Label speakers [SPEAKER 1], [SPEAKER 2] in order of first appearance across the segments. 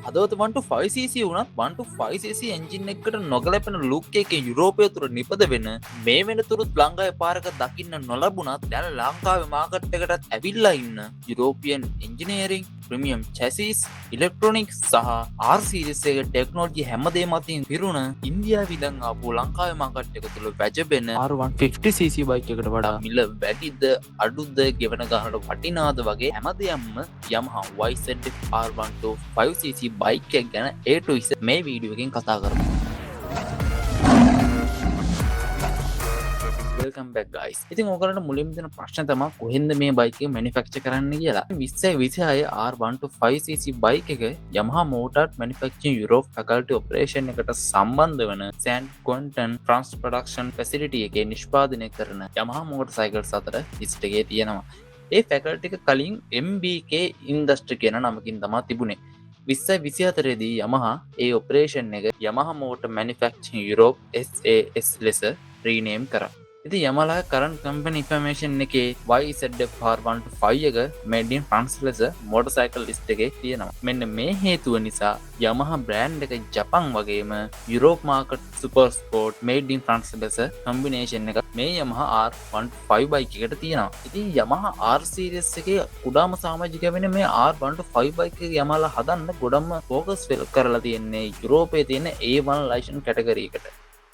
[SPEAKER 1] හදවත 125 cc වුණත් 125 cc engine එකකට නොගැලපෙන ලුක් එකකින් යුරෝපය තුළ නිපද වෙන, මේ වෙනතුරුත් ලංකාවේ පාරක දකින්න නොලැබුණත් දැන් ලංකාවේ මාකට් එකටත් ඇවිල්ලා ඉන්න යුරෝපියන් එන්ජිනියරින්, ප්‍රීමියම් චැසිස්, ඉලෙක්ට්‍රොනික්ස් සහ R series එකේ ටෙක්නොලොජි හැමදේම අතින් පිරුණ, ඉන්දියාවේ ඉඳන් ආපු ලංකාවේ මාකට් එක තුළ වැජබෙන R150 cc bike එකට වඩා මිල වැඩිද අඩුද, ගෙවන ගානට වටිනාද වගේ හැම දෙයක්ම Yamaha YZF R125 cc bike එක ගැන A to Z මේ වීඩියෝ එකෙන් කතා කරමු. Welcome back guys. ඉතින් ඔයගොල්ලන්ට මුලින්ම දෙන ප්‍රශ්න තමයි කොහෙන්ද මේ බයික් එක මැනුෆැක්චර් කරන්න කියලා. 2026 R125 cc bike එක Yamaha Motor Manufacturing Europe Faculty Operation එකට සම්බන්ධ වන Saint Quentin France Production Facility එකේ නිෂ්පාදනය කරන Yamaha Motorcycles අතර ලිස්ට් එකේ තියෙනවා. ඒ ෆැකල්ටි එක කලින් MBK Industry කියන නමකින් තමා තිබුණේ. 2024 දී Yamaha ඒ ඔපරේෂන් එක Yamaha Motor Manufacturing Europe SAS ලෙස රීනේම් කරා. ඉතින් Yamaha current company information එකේ YZF R125 එක made in France ලෙස මොටර්සයිකල් ලිස්ට් එකේ තියෙනවා. මෙන්න මේ හේතුව නිසා Yamaha brand එක ජපන් වගේම Europe market super sport made in France ලෙස කම්බිනේෂන් එකක් මේ Yamaha R15 bike එකට තියෙනවා. ඉතින් Yamaha R series එකේ කුඩාම සමාජික වෙන මේ R15 bike එක Yamaha හදන්න ගොඩක්ම ෆෝකස් කරලා තියෙන්නේ යුරෝපයේ තියෙන A1 licence category එකට.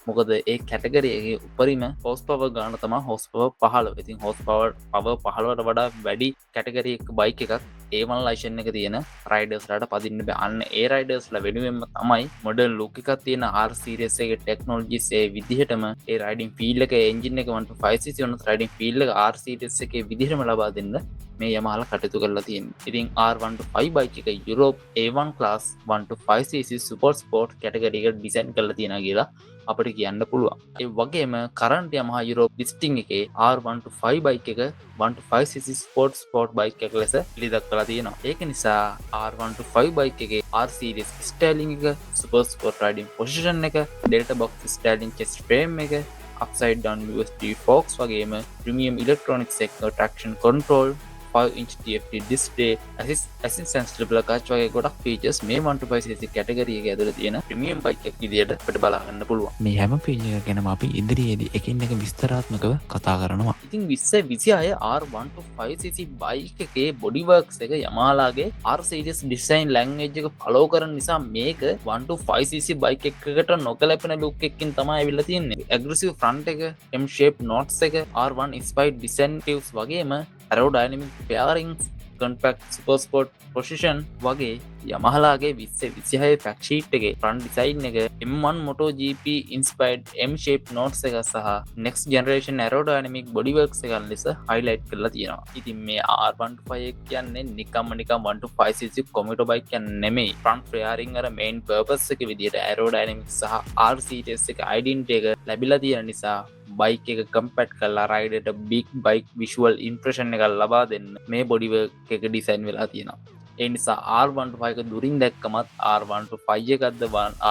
[SPEAKER 1] මොකද ඒ කැටගරි එකේ උපරිම හෝස් පවර් ගාන තමයි හෝස් පවර් 15. ඉතින් හෝස් පවර් 15ට වඩා වැඩි කැටගරි එක බයික් එකක් A1 licence එක තියෙන රයිඩර්ස්ලාට පදින්න බෑ. අන්න ඒ රයිඩර්ස්ලා වෙනුවෙන්ම තමයි මොඩර්න් ලුක් එකක් තියෙන R series එකේ ටෙක්නොලොජිස් ඒ විදිහටම ඒ රයිඩින් ෆීල් එක, එන්ජින් එක 125 cc වුණත් රයිඩින් ෆීල් එක R series එකේ විදිහටම ලබා දෙන්න මේ Yamaha කටයුතු කරලා තියෙන්නේ. ඉතින් R15 bike එක Europe A1 class 125 cc super sport category එකට ඩිසයින් කරලා තියෙනවා කියලා අපිට කියන්න පුළුවන්. ඒ වගේම කරන්ට් Yamaha Europe listing එකේ R15 bike එක 125 cc sport sport bike එක ලෙස එළිදක්වලා තියෙනවා. ඒක නිසා R15 bike එකේ R series styling එක, සුපර් ස්පෝර්ට් රයිඩින් පොසිෂන් එක, ඩෙල්ටා බොක්ස් ස්ටයිලින් චැසිස් ෆ්‍රේම් එක, අප්සයිඩ් ඩවුන් USD ෆෝක්ස් වගේම ප්‍රීමියම් ඉලෙක්ට්‍රොනික්ස් එක්ක traction control, 5 inch TFT display, assistance triple clutch වගේ ගොඩක් ෆීචර්ස් මේ 125 cc category එක ඇතුළේ තියෙන ප්‍රීමියම් බයික් එකක් විදියට අපිට බලා ගන්න පුළුවන්.
[SPEAKER 2] මේ හැම ෆීචර් එක ගැනම අපි ඉදිරියේදී එකින් එක විස්තරාත්මකව කතා කරනවා.
[SPEAKER 1] ඉතින් 2026 R125 cc bike එකේ බොඩි වර්ක්ස් එක Yamaha-ගේ R series design language එක ෆලෝ කරන නිසා මේක 125 cc bike එකකට නොගැලපෙන ලුක් එකකින් තමයි ඇවිල්ලා තියෙන්නේ. ඇග්‍රෙසිව් ෆ්‍රන්ට් එක, M shape nose එක, R1 inspired design cues වගේම aerodynamic fairings, compact super sport position වගේ Yamaha-ගේ 2026 ෆැක්ට් ෂීට් එකේ ෆ්‍රන්ට් ඩිසයින් එක M1 MotoGP inspired M shape nose එක සහ next generation aerodynamic body works එකක් ලෙස highlight කරලා තියෙනවා. ඉතින් මේ R15 එක කියන්නේ නිකම්ම නිකම් 125 cc කොමියුටර් බයික් එකක් නෙමෙයි. ෆ්‍රන්ට් ෆෙයාරින් අර මේන් පර්පස් එක විදියට ඇරෝඩයිනමික් සහ R series එක අයිඩෙන්ටිටි එක ලැබිලා තියෙන නිසා බයික් එක කම්පැක්ට් කරලා රයිඩර්ට බිග් බයික් විෂුවල් ඉම්ප්‍රෙෂන් එකක් ලබා දෙන්න මේ බොඩි වර්ක් එක ඩිසයින් වෙලා තියෙනවා. ඒ නිසා R15 එක දුරින් දැක්කමත් R15 එකක්ද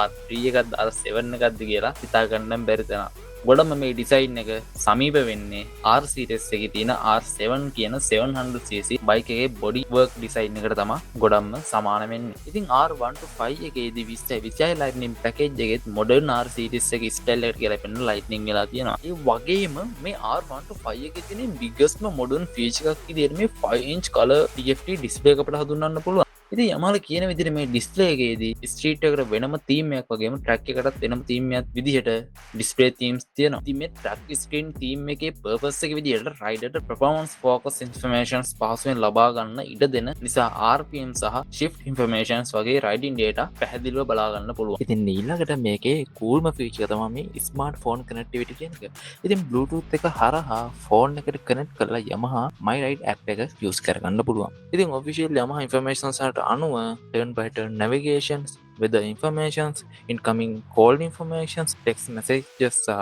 [SPEAKER 1] R3 එකක්ද R7 එකක්ද කියලා හිතා ගන්න බැරි තරම් ගොඩම මේ ඩිසයින් එක සමීප වෙන්නේ R series එකේ තියෙන R7 කියන 700 cc bike එකේ බොඩි වර්ක් ඩිසයින් එකට තමයි ගොඩක්ම සමාන වෙන්නේ. ඉතින් R15 එකේදී 2026 ලයිට්නින් පැකේජ් එකෙත් මොඩර්න් R series එකේ ස්ටයිල් එකට ගැලපෙන ලයිට්නින් වෙලා තියෙනවා. ඒ වගේම මේ R15 එකේ තියෙන බිගස්ට්ම මොඩර්න් ෆීචර් එකක් විදිහට මේ 5 inch color TFT display එක අපිට හඳුන්වන්න පුළුවන්. ඉතින් Yamaha කියන විදිහට මේ ඩිස්ප්ලේ එකේදී ස්ට්‍රීට් එකට වෙනම තීම් එකක් වගේම ට්‍රැක් එකටත් වෙනම තීම් එකක් විදිහට ඩිස්ප්ලේ තීම්ස් තියෙනවා. ඉතින් මේ ට්‍රැක් ස්ක්‍රීන් තීම් එකේ පර්පස් එක විදිහට රයිඩර්ට පර්ෆෝමන්ස් ෆෝකස් ඉන්ෆර්මේෂන්ස් පහසුවෙන් ලබා ගන්න ඉඩ දෙන නිසා RPM සහ ෂිෆ්ට් ඉන්ෆර්මේෂන්ස් වගේ රයිඩින් ඩේටා පැහැදිලිව බලා ගන්න පුළුවන්.
[SPEAKER 2] ඉතින් ඊළඟට මේකේ කූල්ම ෆීචර් තමයි මේ ස්මාර්ට් ෆෝන් කනෙක්ටිවිටි කියන එක. ඉතින් Bluetooth එක හරහා ෆෝන් එකට කනෙක්ට් කරලා Yamaha My Ride app එක යූස් කරගන්න පුළුවන්. ඉතින් ඔෆිෂියල් Yamaha information වලට අනුව turn by turn navigations, weather informations, incoming call informations, text messages සහ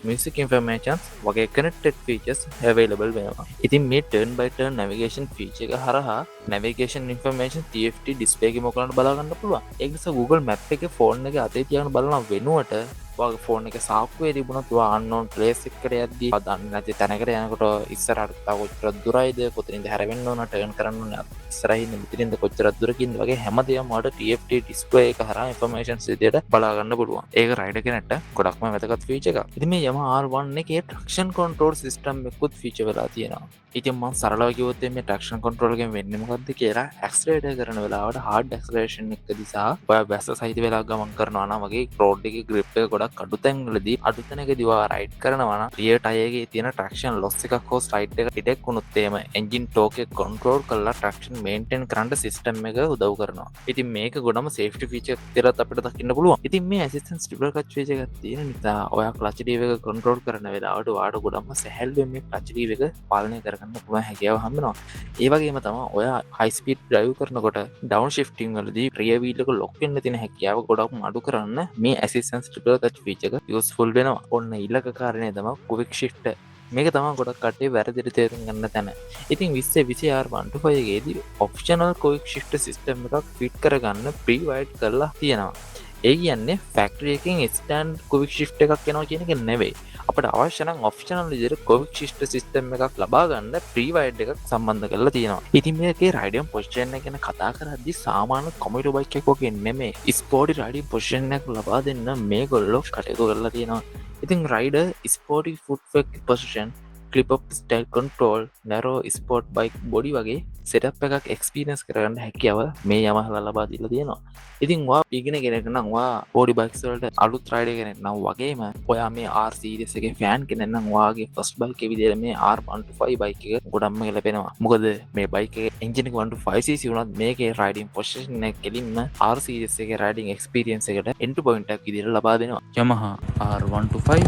[SPEAKER 2] music informations වගේ connected features available වෙනවා. ඉතින් මේ turn by turn navigation feature එක හරහා navigation information TFT display එකේ මොකලන්ට බලා ගන්න පුළුවන්. ඒක නිසා Google Map එකේ ෆෝන් එක අතේ තියාගෙන බලන වෙනුවට ඔයාගේ ෆෝන් එක සාක්කුවේ තිබුණොත් ඔයා unknown place එකකට යද්දී, ඔයා දන්නේ නැති තැනකට යනකොට ඉස්සරහට තව කොච්චර දුරයිද, කොතනින්ද හැරෙන්න ඕන, ටර්න් කරන්න ඕන, ඉස්සරහින් මෙතනින්ද කොච්චර දුරකින්ද වගේ හැමදේම ඔයාලට TFT display එක හරහා ඉන්ෆර්මේෂන්ස් විදියට බලා ගන්න පුළුවන්. ඒක රයිඩර් කෙනෙක්ට ගොඩක්ම වැදගත් ෆීචර් එකක්. ඉතින් මේ Yamaha R1 එකේ ට්‍රැක්ෂන් කන්ට්‍රෝල් සිස්ටම් එකකුත් ෆීචර් වෙලා තියෙනවා. ඉතින් මං සරලව කිව්වොත් මේ ට්‍රැක්ෂන් කන්ට්‍රෝල් එකෙන් වෙන්නේ මොකද්ද කියලා, ඇක්සලරේටර් කරන වෙලාවට හાર્ඩ් ඇක්සලරේෂන් එකදී සහ ඔයා වැස්ස සහිත වෙලාවක ගමන් කරනවා නම් වගේ රෝඩ් එකේ ග්‍රිප් එක ගොඩක් අඩු තැන්වලදී අඩු තැනකදී ඔයා රයිඩ් කරනවා නම් රියර් ටයර් එකේ තියෙන ට්‍රැක්ෂන් ලොස් එකක් හෝ ස්ලයිඩ් එක ඩිටෙක්ට් වුණොත් එහෙම එන්ජින් ටෝක් එක කන්ට්‍රෝල් කරලා ට්‍රැක්ෂන් මේන්ටේන් කරන්න සිස්ටම් එක උදව් කරනවා. ඉතින් මේක ගොඩම සේෆ්ටි ෆීචර් එකක් විදිහට අපිට දකින්න පුළුවන්. ඉතින් මේ ඇසිස්ටන්ස් ට්‍රිපල් ක්ලච් ෆීචර් එකක් තියෙන නිසා ඔයා ක්ලච් ලීවර් එක කන්ට්‍රෝල් කරන වෙලාවට ඔයාට ගොඩක්ම සැහැල්ලුවෙන් මේ ක්ලච් ලීවර් එක පාලනය කරගන්න පුළුවන් හැකියාව හම්බ වෙනවා. ඒ වගේම තමයි ඔයා හයි ස්පීඩ් ඩ්‍රයිව් කරනකොට ඩවුන් ෂිෆ්ටිං වලදී රියර් වීල් එක ලොක් වෙන්න තියෙන හැකියාව ගොඩක්ම අඩු කරන්න මේ ඇසිස්ටන්ස් ට්‍රිපල් ක්ලච් ෆීචර් එක යූස්ෆුල් වෙනවා. ඔන්න ඊළඟ කාරණය තමයි ක්වික් ෂිෆ්ටර්. මේක තමයි ගොඩක් කට්ටිය වැරදිට තේරුම් ගන්න තැන. ඉතින් 2020 R125 එකේදී ඔප්ෂනල් ක්වික් ෂිෆ්ටර් සිස්ටම් එකක් ෆිට් කරගන්න ප්‍රී වයර්ඩ් කරලා තියෙනවා. ඒ කියන්නේ ෆැක්ටරි එකෙන් ස්ටෑන්ඩඩ් ක්වික් ෂිෆ්ට් එකක් එනවා කියන එක නෙවෙයි. අපිට අවශ්‍ය නම් ඔප්ෂනල් විදිහට ක්වික් ෂිෆ්ට් සිස්ටම් එකක් ලබා ගන්න ප්‍රී වයර්ඩ් එකක් සම්බන්ධ කරලා තියෙනවා. ඉතින් මේකේ රයිඩින් පොසිෂන් එක ගැන කතා කරද්දි සාමාන්‍ය කොමියුටර් බයික් එකක් වගේ නෙමෙයි, ස්පෝටි රයිඩින් පොසිෂන් එකක් ලබා දෙන්න මේගොල්ලෝ කටයුතු කරලා තියෙනවා. ඉතින් rider sporty foot peg position, clip up style control, narrow sport bike body වගේ සෙටප් එකක් එක්ස්පීරියන්ස් කරගන්න හැකියාව මේ Yamaha ලබා දීලා තියෙනවා. ඉතින් ඔයා බිගිනර් කෙනෙක් නම්, ඔයා පොඩි බයික්ස් වලට අලුත් රයිඩර් කෙනෙක් නම් වගේම ඔයා මේ R series එකේ ෆෑන් කෙනෙක් නම් ඔයාගේ ෆස්ට් බයික් එක විදියට මේ R125 bike එක ගොඩක්ම ගැලපෙනවා. මොකද මේ බයික් එකේ එන්ජින් එක 125cc වුණත් මේකේ රයිඩින් පොසිෂන් එක කෙලින්ම R series එකේ රයිඩින් එක්ස්පීරියන්ස් එකට එන්ට්‍රි පොයින්ට් එකක් විදියට ලබා දෙනවා.
[SPEAKER 1] Yamaha R125,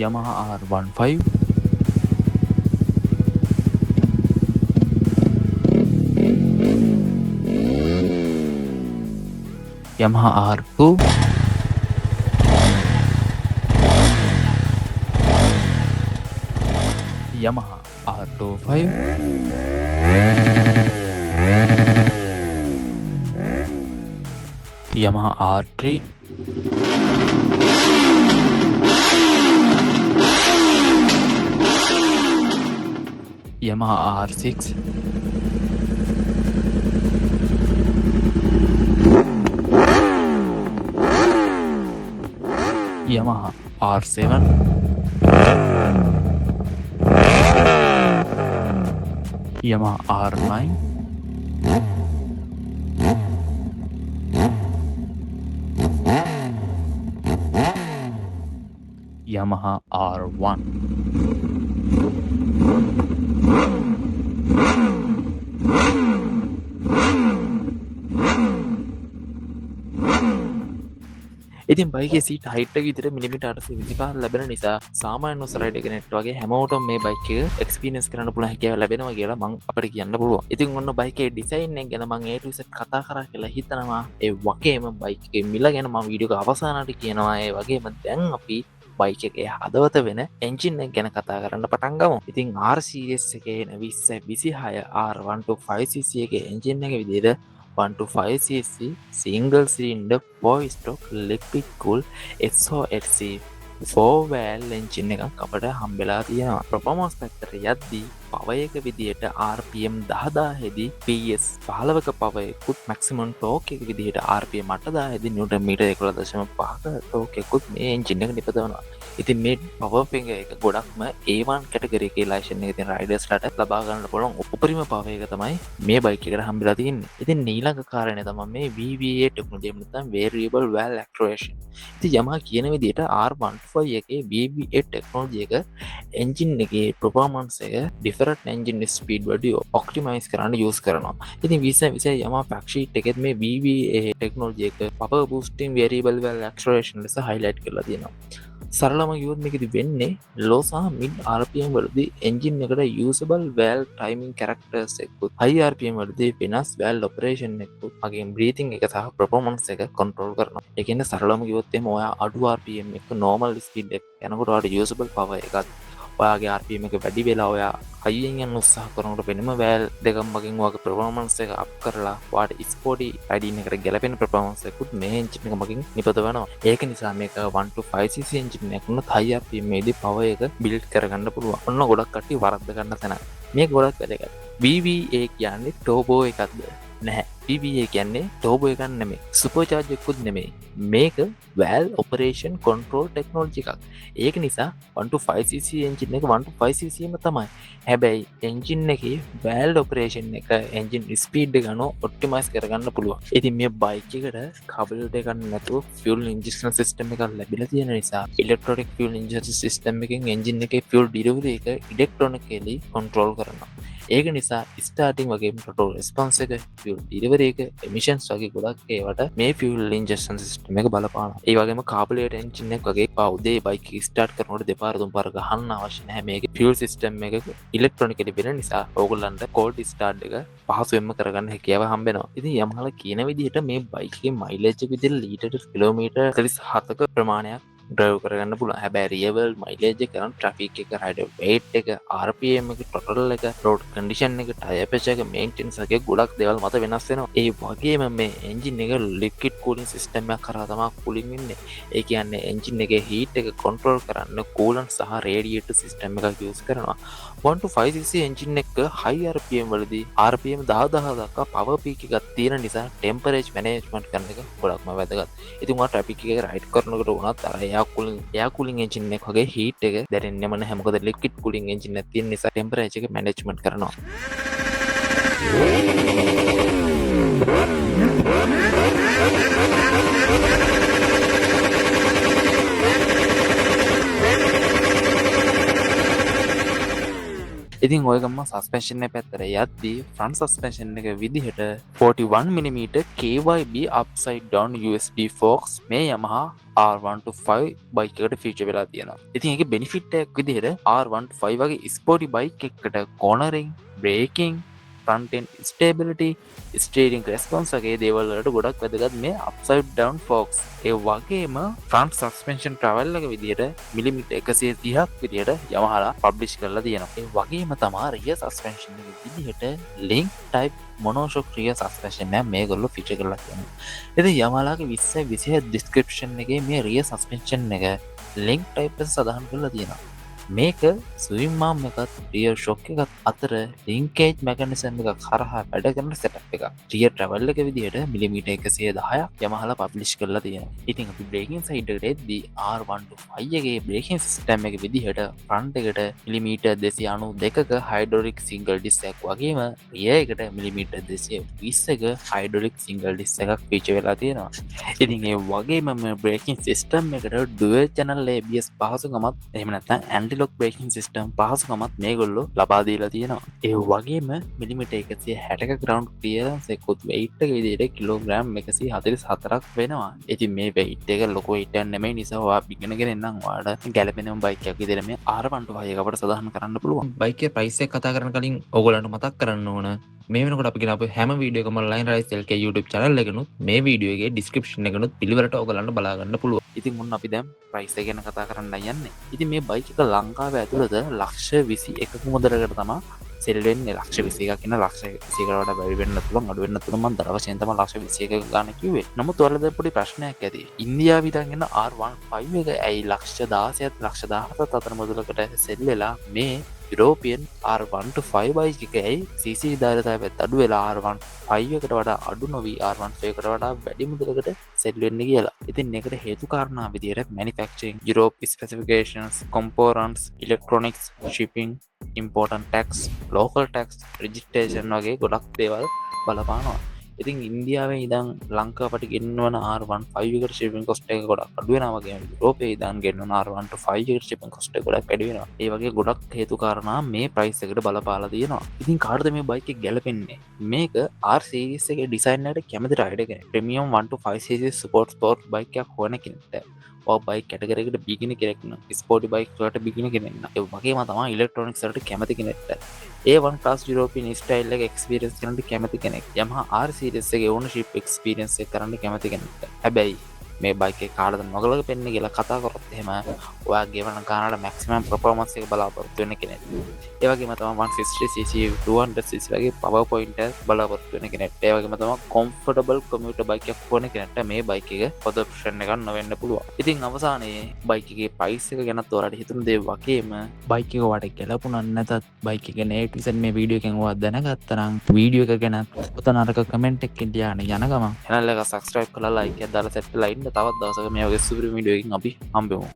[SPEAKER 1] Yamaha R15, Yamaha R2, Yamaha R25, Yamaha R3, Yamaha R6, Yamaha R7, Yamaha R9, Yamaha R1.
[SPEAKER 2] ඉතින් බයිකේ සීට් හයිට් එක විතර මිලිමීටර් 825 ලැබෙන නිසා සාමාන්‍ය උස රයිඩර් කෙනෙක්ට වගේ හැමෝටම මේ බයික් එක එක්ස්පීරියන්ස් කරන්න පුළුවන් හැකියාව ලැබෙනවා කියලා මං අපිට කියන්න පුළුවන්. ඉතින් ඔන්න බයිකේ ඩිසයින් එක ගැන මං A to Z කතා කරා කියලා හිතනවා. ඒ වගේම බයික් එකේ මිල ගැන මං වීඩියෝ එක අවසානයට කියනවා. ඒ වගේම දැන් අපි බයික් එකේ හදවත වෙන එන්ජින් එක ගැන කතා කරන්න පටන් ගමු. ඉතින් R series එකේ එන 2026 R125cc එකේ එන්ජින් එක විදිහට 125cc single cylinder 4 stroke liquid cool SOHC 4 valve engine එකක් අපට හම්බෙලා තියෙනවා. පර්ෆෝමන්ස් පැත්තට යද්දී පවර් එක විදිහට RPM දහදාහෙදී PS පහළවක පවර් එකකුත්, මැක්සිමම් ටෝක් එක විදිහට RPM අටදාහෙදී නිව්ටන් මීටර් එකොළහ දශම පහක ටෝක් එකකුත් මේ එන්ජින් එක නිපදවනවා. ඉතින් මේ පවර් ෆිගර් එක ගොඩක්ම A1 category එකේ ලයිසන් එකේ තියෙන රයිඩර්ස්ලාට ලබා ගන්න පුළුවන් උපරිම පවර් එක තමයි මේ බයික් එකට හම්බෙලා තියෙන්නේ. ඉතින් ඊළඟ කාරණය තමයි මේ VVA technology, එහෙම නැත්නම් variable valve actuation. ඉතින් Yamaha කියන විදිහට R125 එකේ VVA technology එක එන්ජින් එකේ පර්ෆෝමන්ස් එක ඩිෆරන්ට් එන්ජින් ස්පීඩ් වලදී ඔප්ටිමයිස් කරන්න යූස් කරනවා. ඉතින් 2026 Yamaha fact sheet එකෙත් මේ VVA technology එක power boosting variable valve actuation ලෙස හයිලයිට් කරලා තියෙනවා. සරලම කිව්වොත් මේකෙදි වෙන්නේ ලෝ සහ මිඩ් RPM වලදී එන්ජින් එකට යූසබල් වැල්ව් ටයිමිං කැරක්ටර්ස් එක්කුත්, හයි RPM වලදී වෙනස් වැල්ව් ඔපරේෂන් එක්කුත් මගින් බ්‍රීතිං එක සහ පර්ෆෝමන්ස් එක කන්ට්‍රෝල් කරනවා. ඒ කියන්නේ සරලම කිව්වොත් එහෙම ඔයා අඩු RPM එක නෝමල් ස්පීඩ් එක යනකොට ඔයාට යූසබල් පවර් එකත්, ඔයාගේ RPM එක වැඩි වෙලා ඔයා හයියෙන් යන්න උත්සාහ කරනකොට වෙනම වෑල් දෙකක් මගින් ඔයාගේ පර්ෆෝමන්ස් එක අප් කරලා ඔයාට ස්පෝටි රයිඩින් එකට ගැලපෙන පර්ෆෝමන්ස් එකකුත් මේ එන්ජින් එක මගින් නිපදවනවා. ඒක නිසා මේක 125 cc engine එකක් වුණත් හයි RPM එකේදී පවර් එක බිල්ඩ් කරගන්න පුළුවන්. ඔන්න ගොඩක් කට්ටිය වරද්ද ගන්න තැන. මේක ගොඩක් වැදගත්. VVA කියන්නේ ටර්බෝ එකක්ද? නැහැ. VVA කියන්නේ ටර්බෝ එකක් නෙමෙයි. සුපර් චාර්ජ් එකකුත් නෙමෙයි. මේක වෑල් ඔපරේෂන් කන්ට්‍රෝල් ටෙක්නොලොජි එකක්. ඒක නිසා 125 cc engine එක 125 cc ම තමයි. හැබැයි එන්ජින් එකේ වෑල් ඔපරේෂන් එක එන්ජින් ස්පීඩ් එක අනුව ඔප්ටිමයිස් කරගන්න පුළුවන්. ඉතින් මේ බයික් එකට කාබියුරේටර් එකක් නැතුව ෆියුල් ඉන්ජෙක්ෂන් සිස්ටම් එකක් ලැබිලා තියෙන නිසා ඉලෙක්ට්‍රොනික ෆියුල් ඉන්ජෙක්ෂන් සිස්ටම් එකෙන් එන්ජින් එකේ ෆියුල් ඩිලිවරි එක ඉලෙක්ට්‍රොනිකලි කන්ට්‍රෝල් කරනවා. ඒක නිසා ස්ටාර්ටින් වගේම ටොටල් රෙස්පොන්ස් එක, ෆියුල් ඩිලිවරි එක, එමිෂන්ස් වගේ ගොඩක් ඒවට මේ ෆියුල් ඉන්ජෙක්ෂන් සිස්ටම් එක බලපානවා. ඒ වගේම කාබියුරේටර් එන්ජින් එක වගේ උදේ බයික් එක ස්ටාර්ට් කරනකොට දෙපාර තුන් පාර ගහන්න අවශ්‍ය නැහැ. මේකේ ෆියුල් සිස්ටම් එක ඉලෙක්ට්‍රොනිකලි වෙන නිසා ඕගොල්ලන්ට කෝල්ඩ් ස්ටාර්ට් එක පහසුවෙන්ම කරගන්න හැකියාව හම්බ වෙනවා. ඉතින් යමහලා කියන විදිහට මේ බයික් එකේ මයිලේජ් එක විදිහට ලීටර් කිලෝමීටර් 47ක ප්‍රමාණයක් ඩ්‍රයිව් කරගන්න පුළුවන්. හැබැයි රියල් වර්ල්ඩ් මයිලේජ් එක නම් ට්‍රැෆික් එක, රයිඩර් වේට් එක, RPM එක, ටොටල් එක, රෝඩ් කන්ඩිෂන් එක, ටයර් ප්‍රෙෂර් එක, මේන්ටෙනන්ස් වගේ ගොඩක් දේවල් මත වෙනස් වෙනවා. ඒ වගේම මේ එන්ජින් එක ලික්විඩ් කූලින් සිස්ටම් එකක් කරා තමයි කූලින් වෙන්නේ. ඒ කියන්නේ එන්ජින් එකේ හීට් එක කන්ට්‍රෝල් කරන්න කූලන්ට් සහ රේඩියේටර් සිස්ටම් එකක් යූස් කරනවා. 125 cc engine එක හයි RPM වලදී RPM 10,000 දක්වා පවර් පීක් එකක් තියෙන නිසා ටෙම්පරේචර් මැනේජ්මන්ට් කරන එක ගොඩක්ම වැදගත්. ඉතින් ඔයා ට්‍රැෆික් එකේ රයිඩ් කරනකොට වුණත් අර එයා කූලින් එන්ජින් එක වගේ හීට් එක දැනෙන්නෙම නැහැ. මොකද ලික්විඩ් කූලින් එන්ජින් එකක් තියෙන නිසා ටෙම්පරේචර් එක මැනේජ්මන්ට් කරනවා. ඉතින් ඔය ගමන් සස්පෙන්ෂන් එක පැත්තට යද්දී ෆ්‍රන්ට් සස්පෙන්ෂන් එක විදිහට 41 mm KYB upside down USD forks මේ Yamaha R125 bike එකට ෆීචර් වෙලා තියෙනවා. ඉතින් ඒකේ බෙනිෆිට් එකක් විදිහට R125 වගේ ස්පෝටි බයික් එකකට cornering, braking, front end stability, steering response වගේ දේවල් වලට ගොඩක් වැදගත් මේ අප්සයිඩ් ඩවුන් ෆෝක්ස්. ඒ වගේම ෆ්‍රන්ට් සස්පෙන්ෂන් ට්‍රැවල් එක විදිහට මිලිමීටර් 130ක් විදිහට Yamaha publish කරලා තියෙනවා. ඒ වගේම තමා රියර් සස්පෙන්ෂන් එක විදිහට ලින්ක් ටයිප් මොනෝෂොක් රියර් සස්පෙන්ෂන් එක මේගොල්ලෝ ෆීචර් කරලා තියෙනවා. ඉතින් Yamaha ගේ 2026 ඩිස්ක්‍රිප්ෂන් එකේ මේ රියර් සස්පෙන්ෂන් එක ලින්ක් ටයිප් එක සඳහන් කරලා තියෙනවා. මේක ස්විං ආම් එකත් රියර් ෂොක් එකත් අතර ලින්කේජ් මෙකැනිසම් එකක් හරහා වැඩ කරන සෙටප් එකක්. රියර් ට්‍රැවල් එක විදිහට මිලිමීටර් 110ක් Yamaha publish කරලා තියෙනවා. ඉතින් අපි බ්‍රේකින් සයිඩ් එකට එද්දී R125 එකේ බ්‍රේකින් සිස්ටම් එක විදිහට ෆ්‍රන්ට් එකට මිලිමීටර් 292ක හයිඩ්‍රොලික් සිංගල් ඩිස්ක් එකක් වගේම රියර් එකට මිලිමීටර් 220ක හයිඩ්‍රොලික් සිංගල් ඩිස්ක් එකක් ෆීචර් වෙලා තියෙනවා. ඉතින් ඒ වගේම මේ බ්‍රේකින් සිස්ටම් එකට ඩුවල් චැනල් ABS පහසුකමත් එහෙම නැත්නම් ඇන්ටි ලොක් බ්‍රේකින් සිස්ටම් පහසුකමත් මේගොල්ලෝ ලබා දීලා තියෙනවා. ඒ වගේම මිලිමීටර් 160ක ග්‍රවුන්ඩ් ක්ලියරන්ස් එකකුත් වෙයිට් එක විදිහට කිලෝග්‍රෑම් 144ක් වෙනවා. ඉතින් මේ වෙයිට් එක ලොකු වෙයිට් එකක් නෙමෙයි නිසා ඔයා බිගිනර් කෙනෙක් නම් ඔයාලට ගැලපෙනම බයික් එකක් විදිහට මේ R125 එක අපට සඳහන් කරන්න පුළුවන්.
[SPEAKER 1] බයික් එකේ ප්‍රයිස් එක කතා කරන කලින් ඕගොල්ලන්ට මතක් කරන්න ඕන මේ වෙනකොට අපි ගෙනාපු හැම වීඩියෝ එකම Line Rice LK YouTube channel එකනුත් මේ වීඩියෝ එකේ ඩිස්ක්‍රිප්ෂන් එකනුත් පිළිවෙලට ඔයගොල්ලන්ට බලා ගන්න පුළුවන්.
[SPEAKER 2] ඉතින් ඔන්න අපි දැන් ප්‍රයිස් එක ගැන කතා කරන්න යන්නේ. ඉතින් මේ බයික් එක ලංකාවේ ඇතුළත ලක්ෂ 21ක මුදලකට තමා සෙල් වෙන්නේ. ලක්ෂ 21ක් කියන ලක්ෂ 21කට වඩා වැඩි වෙන්න පුළුවන්, අඩු වෙන්න පුළුවන්. මං දර වශයෙන් තමයි ලක්ෂ 21 ගාන කිව්වේ. නමුත් ඔයාලා දැන් පොඩි ප්‍රශ්නයක් ඇති. ඉන්දියාවේ ඉඳන් එන R15 එක ඇයි ලක්ෂ 16ත් ලක්ෂ 17ත් අතර මුදලකට සෙල් වෙලා මේ යුරෝපියන් R125 bike එක ඇයි CC ධාරිතාවයත් අඩු වෙලා R15 එකට වඩා අඩු නොවී R15 එකට වඩා වැඩි මුදලකට සෙල් වෙන්නේ කියලා. ඉතින් ඒකට හේතු කාරණා විදියට manufacturing, Europe specifications, components, electronics, shipping, import tax, local tax, registration වගේ ගොඩක් දේවල් බලපානවා. ඉතින් ඉන්දියාවේ ඉඳන් ලංකාවට ගෙන්වන R15 එකට ෂිපින් කොස්ට් එක ගොඩක් අඩු වෙනවා වගේම යුරෝපයේ ඉඳන් ගෙන්වන R125 එකට ෂිපින් කොස්ට් එක ගොඩක් වැඩි වෙනවා. ඒ වගේ ගොඩක් හේතු කාරණා මේ ප්‍රයිස් එකට බලපාලා තියෙනවා. ඉතින් කාටද මේ බයික් එක ගැලපෙන්නේ? මේක R series එකේ ඩිසයින් එකට කැමති රයිඩර් කෙනෙක්. Premium 125 cc sport sport bike එකක් හොයන කෙනෙක්ට, ඔය බයික් කැටගරි එකට බිගිනර් කෙනෙක් නම්, ස්පෝටි බයික් වලට බිගිනර් කෙනෙක් නම්, ඒ වගේම තමයි ඉලෙක්ට්‍රොනික්ස් වලට කැමති කෙනෙක්ට, A1 class European style එක එක්ස්පීරියන්ස් කරන්න කැමති කෙනෙක්, Yamaha R series එකේ ඕනර්ෂිප් එක්ස්පීරියන්ස් එක කරන්න කැමති කෙනෙක්ට. හැබැයි
[SPEAKER 1] මේ බයික් එක කාටද නොගැලපෙන්නේ කියලා කතා කරොත් එහෙම, ඔයා ගෙවන ගානට මැක්සිමම් පර්ෆෝමන්ස් එක බලාපොරොත්තු වෙන කෙනෙක්. ඒ වගේම තමයි 160 cc, 200 cc වගේ පවර් පොයින්ට් එක බලාපොරොත්තු වෙන කෙනෙක්. ඒ වගේම තමයි කොම්ෆර්ටබල් කමියුටර් බයික් එකක් ඕන කෙනෙක්ට මේ බයික් එක හොඳ ඔප්ෂන් එකක් නොවෙන්න පුළුවන්. ඉතින් අවසානයේ බයික් එකේ ප්‍රයිස් එක ගැනත් ඔයාලට හිතුණු දේ වගේම බයික් එක ඔයාලට ගැලපුණත් නැතත් බයික් එක ගැන A to Z මේ වීඩියෝ එකෙන් ඔයා දැනගත්තා නම්, වීඩියෝ එක ගැන හොඳ නරක කමෙන්ට් එකකින් ලියාගෙන යන ගමන් චැනල් එක සබ්ස්ක්‍රයිබ් කරලා ලයික් එකක් දාලා සෙට් වෙලා ඉන්න. තවත් දවසක මේ වගේ සුපිරි වීඩියෝ එකකින් අපි හම්බෙමු.